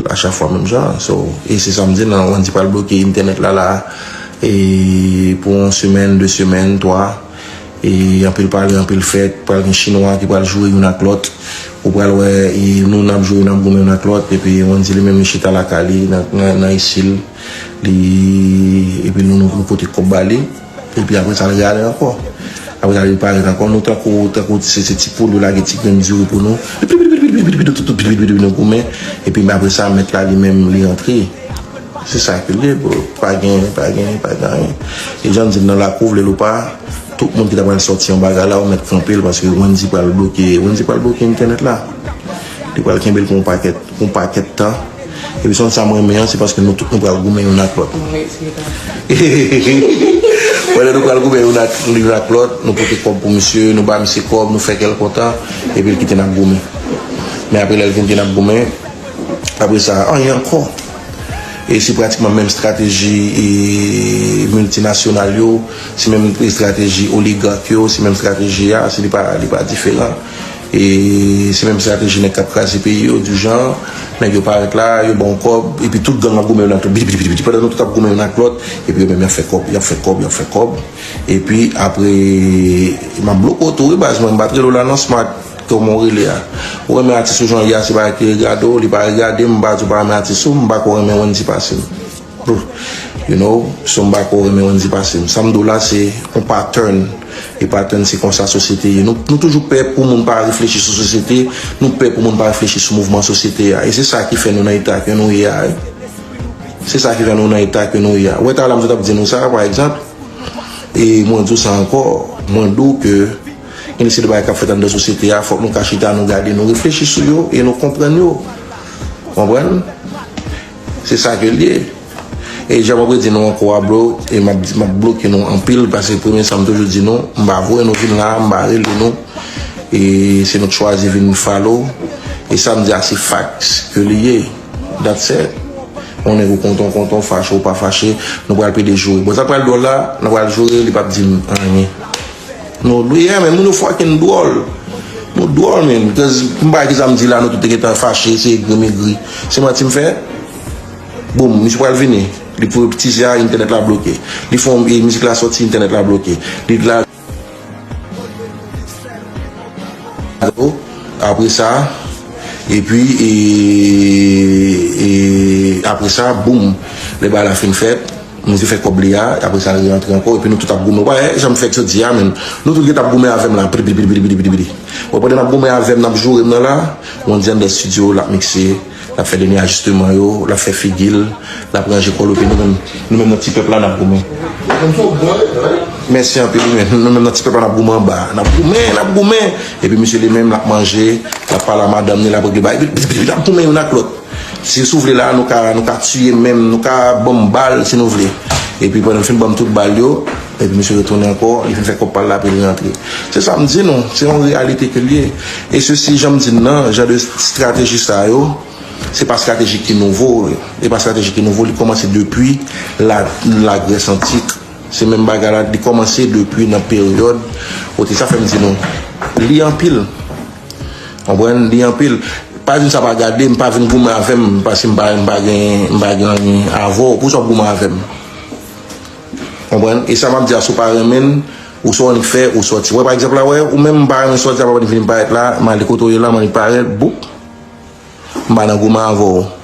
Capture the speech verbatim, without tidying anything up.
A chak fwa menm jan. So, e se sa m di nan, Wendy pral bloke entènèt la la, e pou yon semèn, de semèn, twa. E anpil pale, anpil fèt, pral gen chinwa ki pral joure youn ak lòt. Ou pral wè, e nou n ap joure, n ap goumen youn ak lòt, epi Wendy li menm li chita lakay li nan, nan, nan isil. Li, epi nou, nou, nou pote kòb ba li. Epi apre sa, l rale ankò. Apre sa, li parèt ankò. Nou tankou, tankou se, se ti poul, yo lage ti grenn diri pou nou. Nou goumen. Epi apre sa, mèt la li menm, li antre. Se sa ke l ye, bro. Pa gen, pa gen, pa gen anyen. E jan m di l nan lakou, vle l ou pa, tout moun ki ta pral sòti yon bagay la, ou mèt kanpe l, paske Wendy pral bloke, Wendy pral bloke entènèt la. Li pral kenbe l pou yon pakèt, pou yon pakèt tan. Epi se yon sa m renmen an, se paske nou tout nou pral goumen youn ak lòt. Pandan nou pral goumen youn ak, youn ak lòt, nou pote kòb pou misye, nou ba misye kòb, nou fè kè l kontan, epi l kite n ap goumen. Men apre lè l fin kite n ap goumen, apre sa, anyen ankò. E se pratikman menm estrateji e miltinasyonal yo, se menm estrateji oligak yo, se menm estrateji a, se li pa, li pa diferan. E se menm estrateji nèg k ap kraze peyi yo, di jan, nèg yo parèt la, yo ba w kòb, epi tout gang ap goumen youn ak lòt, biti, biti, biti, biti, pandan nou tout ap goumen youn ak lòt, epi yo menm y ap fè kòb, y ap fè kòb, y ap fè kòb. Epi apre, m ap bloke w tou, wi, baz mwen, m pa t rele w la non, Smart, kòman w rele a. Ou renmen atis ou jan l ye a, se bagay ki regade w, li pa regade m, m pa di w pa renmen atis ou, m pa ko renmen Wendy pase m. You know, so m pa ko renmen Wendy pase m. Sa m di w la, se yon pattern. E pattern, se konsa sosyete ye. Nou, nou toujou pè pou moun pa reflechi sou sosyete, nou pè pou moun pa reflechi sou mouvman sosyete a. E se sa ki fè nou nan eta ke nou ye a, wi. Se sa ki fè nou nan eta ke nou ye a. Ou wè talè m sot ap di nou sa, pa egzanp, e mwen di w sa ankò, mwen di w ke gen de seri de bagay k ap fèt anndan sosyete a, fòk nou ka chita, nou gade, nou reflechi sou yo e nou konprann yo. Konprann? Se sa ke l ye. E jan m ap redi nou ankò a, bro, e m ap, m ap bloke nou anpil, paske premye sa m toujou di nou, m pa voye nou vin la, m pa rele nou. E se nou k chwazi vin follow. E sa m di a se facts ke li ye. That's it. Yon nèg ou kontan, ou kontan, ou fache, ou pa fache, nou pral pede joure. Bon, sa pral dwòl la, nou pral joure, li p ap di m anyen. Nou, nou, yeah, men moun yo fucking dwòl. Nou dwòl, men. Cause, m pa ki sa m di la, nou tout te gentan fache, se egri m egri. Se manti m fè? Boum, misye pral vini. Li pou tize a, entènèt la bloke. Li fè yon, e, mizik la sòti, entènèt la bloke. Li la Apre sa, epi, e, e, apre sa, boum, lè bagay la fin fèt, misye fè kòb li a, apre sa, li rantre ankò, epi nou tout ap goumen. Ou pa wè jan m fèk sot di a, men nou tout gentan ap goumen avè m la, pidi, pidi, pidi. Bon, pandan n ap goumen avè m, n ap joure m nan la, Wendy anndan estidyo, l ap mikse. L ap fè dènye ajisteman yo, l ap fè figi l, l ap ranje kò l, epi nou menm, nou menm nan ti pèp la, n ap goumen. Mèsi anpil, men nou menm nan ti pèp la, n ap goumen anba. N ap goumen, n ap goumen. Epi misye li menm, l ap manje, l ap pale a madanm ni, l ap regle bagay. Epi, epi, epi, n ap goumen youn ak lòt. Si, si w vle la, nou ka, nou ka tiye menm, nou ka ban m bal, si nou vle. Epi pandan l fin ban m tout bal yo, epi misye retounen ankò, li fin fè kòb pa l la, epi li rantre. Se sa m di nou, se yon reyalite ke l ye. E sesi, jan m di n nan, jan de estrateji sa yo, Se pa estrateji ki nouvo, e pa estrateji ki nouvo, li kòmanse depi la, Lagrès antik. Se menm bagay la, li kòmanse depi nan peryòd, kote sa fè m di nou, li anpil. Konprann? Li anpil. Pa di m sa pa gade, m pa vin goumen avè m, paske m pa, m pa gen, m pa gen anyen avè w. Pou sa w ap goumen avè m? Konprann? E sa m ap di a, si w pa renmen l, ou sa w annik fè, ou sòti. Wè, pa egzanp la, wè, ou menm m pa renmen sòti a, pa vin parèt la, m ale kote w ye la, m annik parèt, boup. M pa nan goumen avè w.